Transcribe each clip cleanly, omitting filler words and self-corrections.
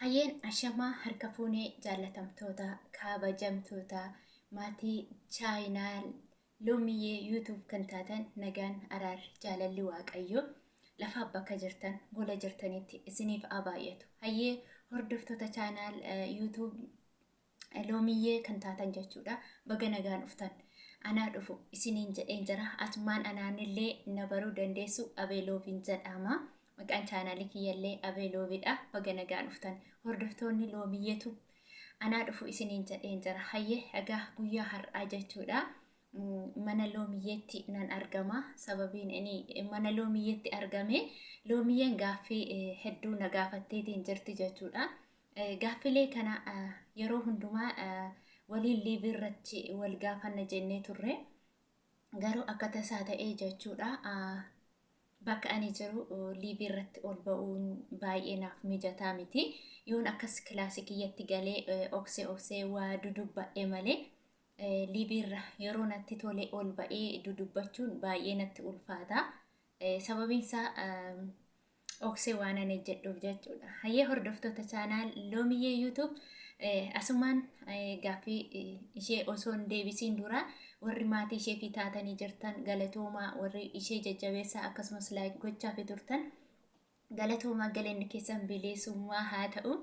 Hayyeen ashamaa harka fuunee jaallatamtoota kaabajamtoota maatii chaayinaal Loomiyyee YouTube kan taatan nagaan araarri jaalalli waaqayyoo lafaaf bakka jirtan gola jirtanitti isiniif haa baay'atu. Hayyee hordoftoota chaanaal YouTube Loomiyyee kan taatan jechuudha. Baga nagaan dhuftan. Anaa dhufu isiniin jedheen jira. Asumaan anaanillee na baruu dandeessu Abeelooviin jedhama. Maqaan chaanaalii kiyyallee Abeeloovidha. Baga nagaan dhuftan. Hordoftoonni Loomiyyeetu anaa dhufu isiniin jedheen jira. Hayyee egaa guyyaa har'aa jechuudha. Mana Loomiyyeetti nan argama. Sababiin inni mana Loomiyyeetti argame Loomiyyeen gaaffii hedduu na gaafatteetiin jirti jechuudha. Gaaffilee kana yeroo hundumaa waliin liivii irratti wal gaafanna jennee turre. Garuu akka tasaa ta'ee jechuudha. Bakka ani jiru liivii irratti ol ba'uun baay'ee naaf mijataa miti. Yoon akkas kilaasii kiyyatti galee oksee oksee waa dudubbadhe malee liivii irra yeroo natti tole ol ba'ee dudubbachuun baay'ee natti ulfaata. Sababiin isaa oksee waan ani jedhuuf jechuudha. Hayyee hordoftoota chaanaal Loomiyyee YouTube asumaan gaaffii ishee osoo hin deebisiin dura warri maatii ishee fi taatanii jirtan galatoomaa, warri ishee jajjabeessaa akkasumas laayik gochaa fi turtan galatoomaa, galanni keessan bilisummaa haa ta'u.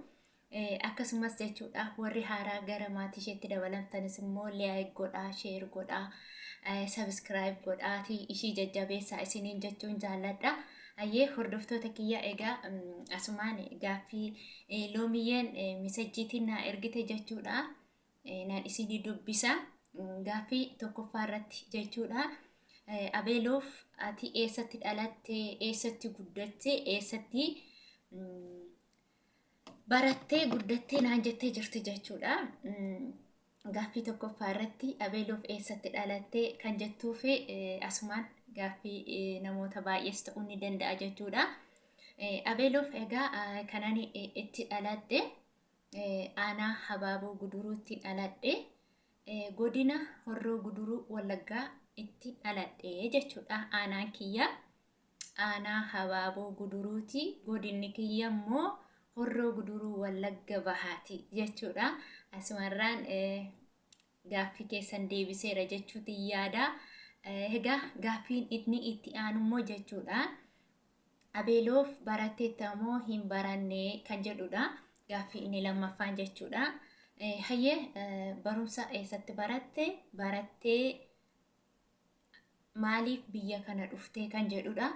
Akkasumas jechuudha warri haaraa gara maatii isheetti dabalamtanis immoo like godhaa, share godhaa, subscribe godhaatii ishii jajjabeessaa isiniin jechuun jaalladha. Ayyee hordoftoota kiyya egaa asumaan gaaffii Loomiyyeen misejjiitiin naa ergite jechuudha. Naan isinii dubbisa. Gaaffii tokkoffaa irratti jechuudha. Abeeloof ati eessatti dhalatte, eessatti guddatte, eessatti barattee guddattee naan jettee jirti jechuudha. Gaaffii tokkoffaa irratti Abeeloof eessatti dhalattee kan jettuu fi asumaan gaaffii namoota baay'ees ta'uu ni danda'a jechuudha. Abeeloof egaa kan ani itti dhaladhe aanaa Habaaboo Guduruutti dhaladhe. Godina Horroo Guduruu Wallaggaa itti dhaladhe jechuudha aanaan kiyya. Aanaa Habaaboo Guduruuti. Godinni kiyya immoo Horroo Guduruu Wallagga Bahaati jechuudha. Asumarraan gaaffii keessan deebiseera jechuutiin yaada. Egaa gaaffiin inni itti aanu immoo jechuudha. Abeeloof baratteetta moo hin baranne kan jedhudha. Gaaffii inni lammaffaan jechuudha. Hayyee barumsa eessatti baratte? Barattee maaliif biyya kana dhuftee kan jedhudha.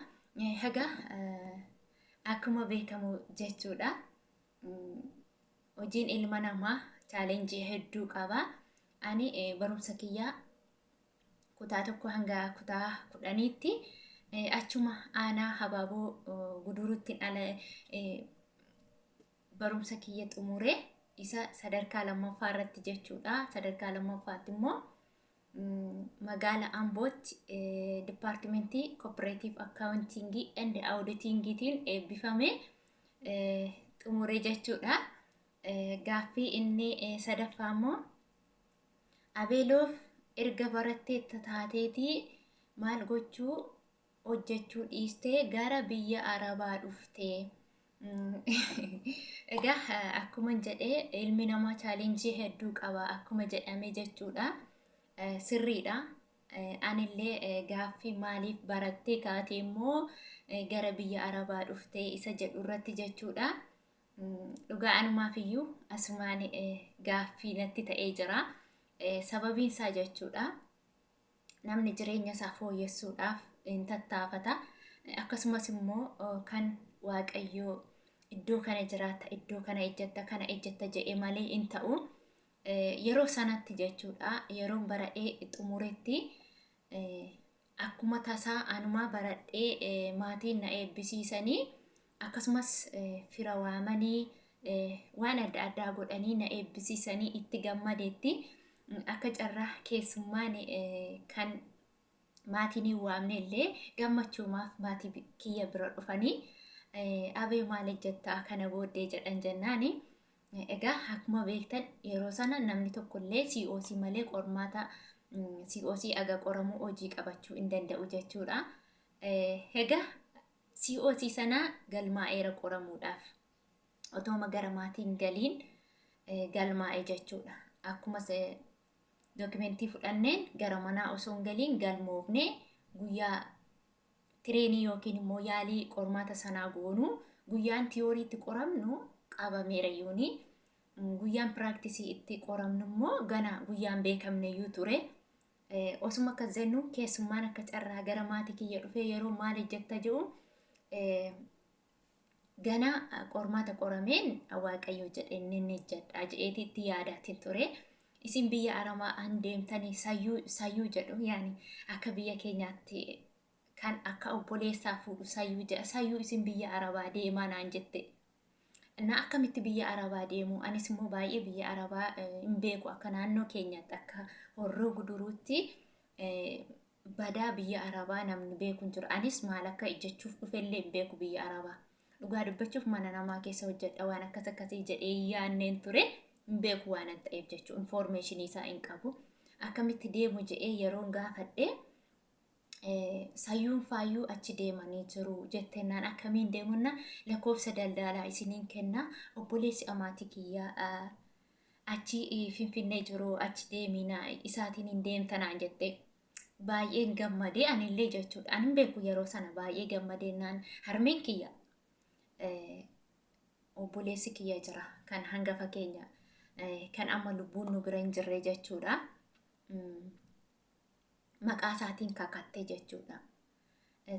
Egaa akkuma beekamu jechuudha. Hojiin ilma namaa chaalenjii hedduu qaba. Ani barumsa kiyyaa kutaa 1 hanga kutaa 10tti achuma aanaa Habaaboo Guduruutti ala barumsa kiyya xumure isa sadarkaa lammaffaa irratti jechuudha. Sadarkaa lammaffaatti immoo magaala Ambootti dipaartimentii kooperaatiiv akkaawuntiingii and awuditingiitiin eebbifame xumure jechuudha. Gaaffii inni sadaffaa immoo Abeeloof erga baratteetta taateetii maal gochuu hojjechuu dhiistee gara biyya Arabaa dhufte? Egaa akkuma jedhee ilmi namaa chaalenjii hedduu qaba akkuma jedhame jechuudha. Sirriidha. Anillee gaaffii maaliif barattee kaatee immoo gara biyya Arabaa dhuftee isa jedhu irratti jechuudha. Dhugaa anumaaf iyyuu asumaan gaaffii natti ta'ee jira. Sababiin isaa jechuudha. Namni jireenya isaa fooyyessuudhaaf hin tattaafata. Akkasumas immoo kan Waaqayyoo iddoo kana jiraatta, iddoo kana ejjetta, kana ejjetta jedhe malee hin ta'u. Yeroo sanatti jechuudha, yeroon bara'ee xumuretti akkuma tasaa anumaa baradhee maatiin na eebbisiisanii akkasumas fira waamanii waan adda addaa godhanii na eebbisiisanii itti gammadeetti akka carraa keessummaan kan maatiin hin waamne illee gammachuumaaf maatii kiyya bira dhufanii abee maal ejjettaa kana booddee jedhan jennaani. Egaa akkuma beektan yeroo sana namni tokkollee COC malee qormaata COC aga qoramuu hojii qabachuu hin danda'u jechuudha. Egaa COC sana galmaa'eera qoramuudhaaf. Otooma gara maatiin galiin galmaa'e jechuudha. Akkuma dookimentii fudhanneen gara manaa osoo hin galiin galmoofne, guyyaa tireenii yookiin immoo yaalii qormaata sanaa goonu, guyyaan tiyooriitti qoramnu qabameera yuuni. Guyyaan piraaktisii itti qoramnu immoo gana guyyaan beekamne iyyuu ture. Osuma akkas jennu keessummaan akka carraa gara maatii kiyya dhufee yeroo maal hojjetta jedhu, gana qormaata qorameen Waaqayyo jedheen ni hojjedha jedheeti itti yaadaatiin ture. Isin biyya Arabaa an deemtanii sayyuu sayyuu jedhu, yaani akka biyya keenyaatti kan akka obboleessaa fuudhu sayyuu jedha. Sayyuu isin biyya Arabaa deemaa naan jette. Na akkamitti biyya Arabaa deemu? Anis immoo baay'ee biyya Arabaa hin beeku, akka naannoo keenyaatti, akka Horroo Guduruutti badaa biyya Arabaa namni beeku hin jiru. Anis maal akka ijjachuuf dhufellee hin beeku biyya Arabaa. Dhugaa dubbachuuf mana namaa keessa hojjedha, waan akkas akkasii jedhee yaanneen ture, hin beeku waan an ta'eef jechuudha. Infoormeeshinii isaa hin qabu. Akkamitti deemu jedhee yeroon gaafadhe, sayyuun faayyuu achi deemanii jiru jettennaan, akkamiin deemunna, lakkoofsa daldaalaa isiniin kenna, obboleessi amaatii kiyyaa achi Finfinnee jiru, achi deemiina, isaatiin hin deemtanaan jette. Baay'een gammadee anillee jechuudha. Ani hin beeku yeroo sana, baay'ee gammadee naan harmeen kiyya, obboleessi kiyya jira kan hangafa keenya kan amma lubbuun nu bira hin jirre jechuudha. Maqaa isaatiin kakatte jechuudha.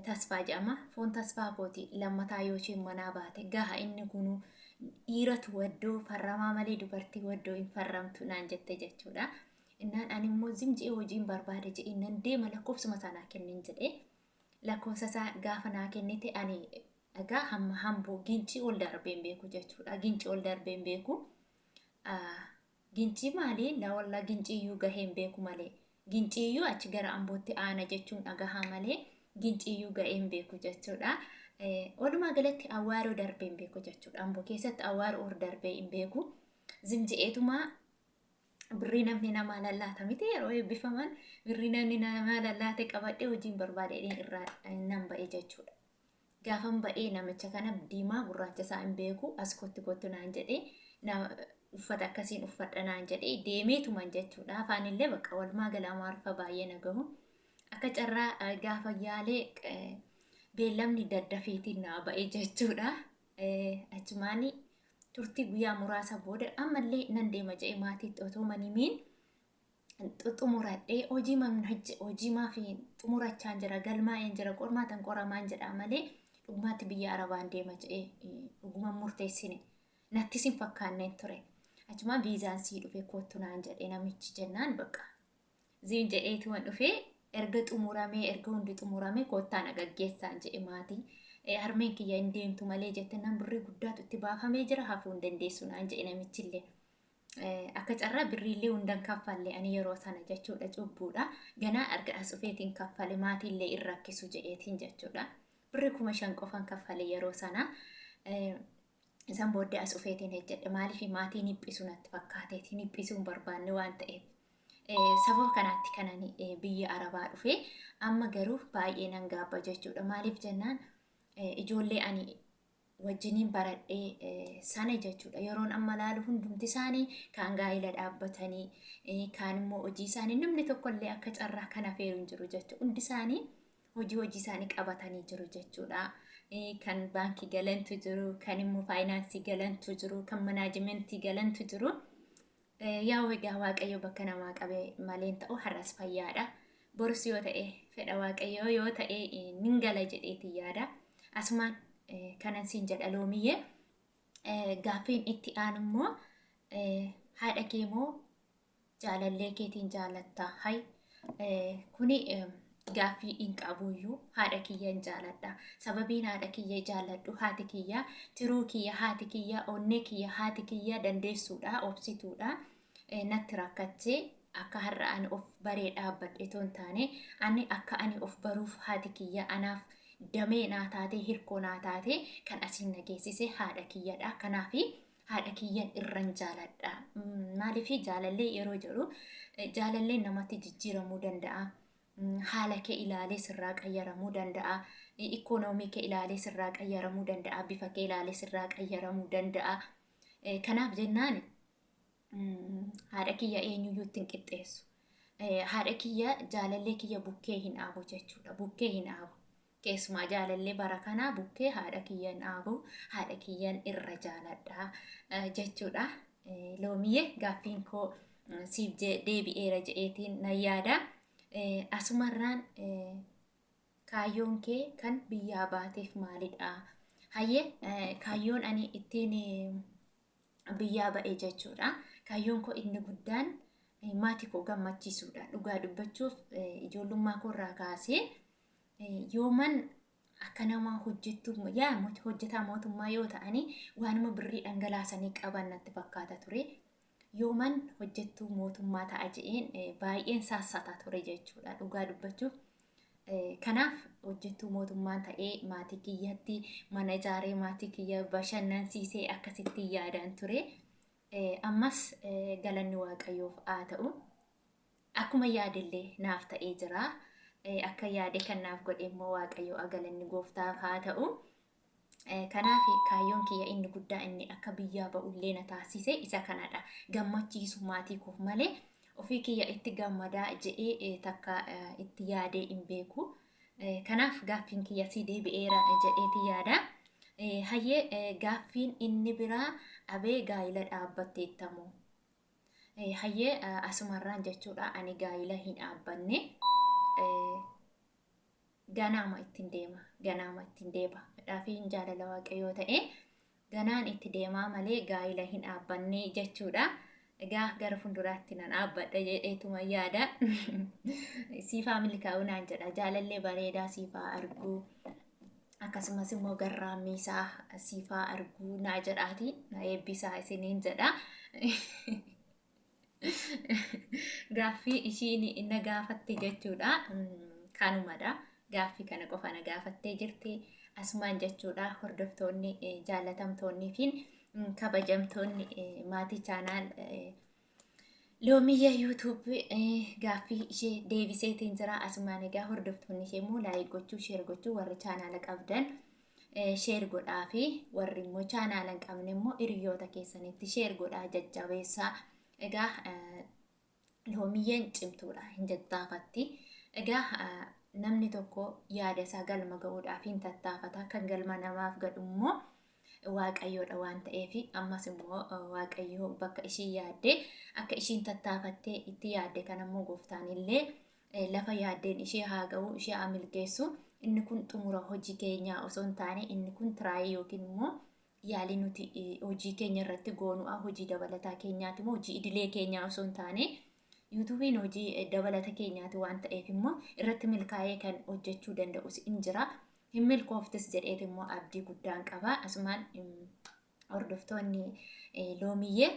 Tasfaa jedhama. Foon tasfaa kooti, lammataa yoo isheen manaa baate gaha, inni kunu dhiiratu waddoo farramaa malee dubartii waddoo hin farramtu naan jette jechuudha. Innaan ani immoo zim je'ee hojiin barbaade je'ee nan deema, lakkoofsuma isaa naa kennin jedhee. Lakkoofsa isaa gaafa naa kennite, ani egaa hamma hamboo Gincii ol darbee hin beeku jechuudha. Gincii ol darbee hin beeku. Gincii maali? Lawalla Ginciiyyuu gahee hin beeku malee. Ginciiyyuu achi gara Ambootti aana jechuun dhagahaa malee Ginciiyyuu gahee hin beeku jechuudha. Walumaa galatti Awwaaroo darbee hin beeku jechuudha. Amboo keessatti Awwaaroo ol darbee hin beeku. Zimji'eetuma birrii namni namaa lallaata miti, yeroo eebbifaman birrii namni namaa lallaate qabadhee hojiin barbaade irraa nan ba'e jechuudha. Gaafan ba'ee namicha kana diimaa gurraacha isaa hin beeku, as kottu kottu naan jedhee, uffata akkasiin uffadha naan jedhee, deemeetuman jechuudha. Afaanillee bakka walumaa gala Amaariffa baay'ee na gahu. Akka carraa gaafa yaalee beellamni daddafeetiin naa ba'e jechuudha. Achumaan turtii guyyaa muraasa booda ammallee nan deema jedhee maatiitti otoo manimiin xumuradhee, hojii hojii maaf xumurachaan jira, galmaa'een jira, qormaatan qoramaan jedha malee dhugumaatti biyya Arabaan deema jedhee dhuguma murteessine, nattis hin fakkaanneen ture. Achumaan viizaan sii dhufe kottu naan jedhe namichi jennaan, bakka ziin jedheetuman dhufee, erga xumuramee, erga hundi xumuramee kottaa na gaggeessaan jedhe maatii. Harmeen kiyya hin deemtu malee jette, nan birrii guddaatu itti baafamee jira, hafuu hin dandeessu naan jedhe namichillee. Akka carraa birriillee hundan kaffalle ani yeroo sana jechuudha, cubbuudha. Ganaa erga as dhufeetiin kaffale, maatiillee hin rakkisu jedheetiin jechuudha. Birri 5,000 qofan kaffale yeroo sana. Isan booddee as dhufeetiin hojjedhe, maaliif maatiin dhiphisu natti fakkaateetiin, dhiphisuu hin barbaanne waan ta'eef. Sababa kanaatti kanan biyya Arabaa dhufe, amma garuu baay'ee nan gaabba jechuudha. Maaliif jennaan, ijoollee ani wajjiniin baradhee sana jechuudha. Yeroon amma laalu hundumti isaanii kaan gaa'ela dhaabbatanii, kaan immoo hojii isaanii, namni tokkollee akka carraa kan hafeeru hin jiru jechuudha. Hundi isaanii hojii hojii isaanii qabatanii jiru jechuudha. Kan baankii galantu jiru, kan immoo faayinaansii galantu jiru, kan manaajimentii galantu jiru. Yaa egaa Waaqayyo bakka namaa qabe malee ta'u, har'as fayyaadha. Borus yoo ta'e, fedha Waaqayyoo yoo ta'e, nin gala jedheetiin yaada. Asumaan kanan siin jedha Loomiyyee. Gaaffiin itti aanu immoo, haadha kee moo jaalallee keetiin jaalattaa? Hay, kuni gaaffii hin qabuyyuu, haadha kiyyan jaaladha. Sababiin haadha kiyya jaalladhu, haati kiyya tiruu kiyya, haati kiyya onnee kiyya, haati kiyya dandeessuudha, obsituudha. Natti rakkachee akka har'a ani of baree dhaabbadhe otoo hin taane, ani akka ani of baruuf haati kiyya anaaf damee naa taatee, hirkoo naa taatee kan asiin na geessise haadha kiyyadha. Kanaafi haadha kiyyan irran jaaladha. Maaliif jaalallee yeroo jedhu, jaalalleen namatti jijjiiramuu danda'a. Haala kee ilaalee sirraa qayyaramuu danda'a. Ikoonoomii kee ilaalee sirraa qayyaramuu danda'a. Bifa kee ilaalee sirraa qayyaramuu danda'a. Kanaaf jennaan haadha kiyya eenyuyyuu ittiin qixxeessu. Haadha kiyya jaalallee kiyya bukkee hin dhaabu jechuudha. Bukkee hin dhaabu. Keessumaa jaalallee bara kanaa bukkee haadha kiyya hin dhaabu. Haadha kiyyan irra jaaladha jechuudha. Loomiyyee, gaaffiin koo siif deebi'eera jedheetiin nan yaada. Asumarraan kaayyoon kee kan biyyaa baateef maalidha? Hayyee, kaayyoon ani ittiin biyyaa ba'e jechuudha. Kaayyoon koo inni guddaan maatii koo gammachiisuudha. Dhugaa dubbachuuf, ijoollummaa koo irraa kaasee yooman akka nama hojjettu, yaa hojjetaa mootummaa yoo ta'anii, waanuma birrii dhangalaasanii qaban natti fakkaata ture. Yooman hojjettuu mootummaa ta'a jedheen baay'een saassata ture jechuudha, dhugaa dubbachuuf. Kanaaf hojjettuu mootummaa ta'ee maatii kiyyatti mana ijaaree, maatii kiyya bashannansiisee akkasitti yaadaan ture. Ammas galanni Waaqayyoof haa ta'u. Akkuma yaadillee naaf ta'ee jira. Akka yaade kan naaf godhe immoo Waaqayyo, galanni gooftaaf haa ta'u. Kanaaf kaayyoon kiyya inni guddaa, inni akka biyyaa ba'ullee na taasise isa kanadha. Gammachiisu maatii koof malee ofii kiyya itti gammadaa jedhee takka itti yaadee hin beeku. Kanaaf gaaffiin kiyya si deebi'eera jedheeti yaada. Hayyee, gaaffiin inni biraa, abee gaayila dhaabbatteettamoo? Hayyee, asumarraan jechuudha, ani gaayila hin dhaabbanne. Ganaama ittiin deema. Ganaama ittiin deema. Dhaafiin jaalala Waaqayyoo ta'e ganaan itti deemaa malee gaayila hin dhaabbanne jechuudha. Egaa gara fuulduraatti nan dhaabbadha jedheetuma yaada. Siifaa milkaa'uu naan jedha. Jaalallee bareedaa siifaa arguu. Akkasumas immoo garraamii isaa siifaa arguu naa jedhaati. Na eebbisaa isiniin jedha. Gaaffii ishiin na gaafatte jechuudha. Kanumadha. Gaaffii kana qofa na gaafattee jirti. Asumaan jechuudha, hordoftoonni jaalatamtoonnii fi kabajamtoonni maatii channel Loomiyya YouTube, gaaffii ishee deebiseetiin jira. Asumaan egaa hordoftoonni ishee immoo like gochuu, share gochuu, warri chaanaala qabdan share godhaa fi warri immoo chaanaala hin qabne immoo hiriyoota keessanitti share godhaa, jajjabeessaa. Egaa Loomiyyeen cimtuudha, hin jattaafatti. Egaa namni tokko yaada isaa galma ga'uudhaaf hin tattaafata. Kan galma namaaf gadhu immoo Waaqayyoodha waan ta'eef, ammas immoo Waaqayyoo bakka ishiin yaadde, akka ishiin tattaafattee itti yaadde kan ammoo gooftaan illee lafa yaaddeen ishee haa ga'u, ishee haa milkeessu. Inni kun xumura hojii keenyaa osoo hin taane, inni kun try yookiin immoo yaalii nuti hojii keenya irratti goonu'a. Hojii dabalataa keenyaati immoo hojii idilee keenyaa osoo hin taane, YouTubeiin hojii dabalata keenyaati waan ta'eef immoo irratti milkaa'ee kan hojjechuu danda'us hin jira. Hin milkooftis jedheet immoo abdii guddaan qaba. Asumaan hordoftoonni Loomiyyee,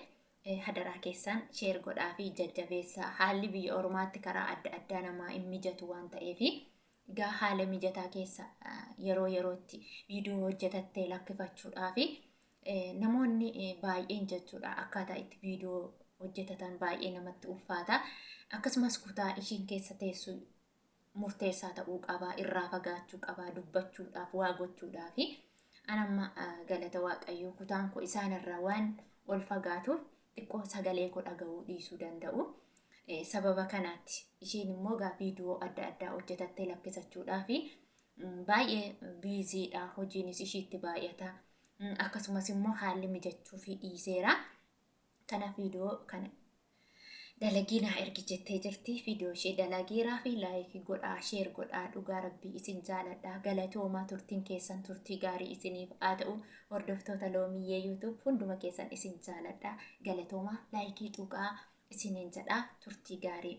hadaraa keessan share godhaa fi jajjabeessaa. Haalli biyya ormaatti karaa adda addaa namaa hin mijatu waan ta'eef, egaa haala mijataa keessa yeroo yerootti viidiyoo hojjetattee lakkifachuudhaa fi namoonni baay'een jechuudha akkaataa itti viidiyoo hojjetatan baay'ee namatti ulfaata. Akkasumas kutaa ishiin keessa teessu murteessaa ta'uu qaba, irraa fagaachuu qaba, dubbachuudhaaf, waa gochuudhaaf. Anamma galata Waaqayyoo kutaan koo isaan irraa waan ol fagaatuuf xiqqoo sagalee koo dhaga'uu dhiisuu danda'u. Sababa kanaatti isheen immoo gaa viidiyoo adda addaa hojjetattee lakkisachuudhaaf baay'ee busydha, hojiinis ishiitti baay'ata. Akkasumas immoo haalli mijachuu fi dhiiseera. Kanaaf viidiyoo kana dalagii naa ergi jettee jirti. Viidiyoo ishee dalageeraa fi like godhaa, share godhaa. Dhugaa Rabbii isin jaaladha. Galatoomaa, turtiin keessan turtii gaarii isiniif haa ta'u. Hordoftoota Loomiyyee YouTube, hunduma keessan isin jaaladha. Galatoomaa, like tuqaa isiniin jedha. Turtii gaarii.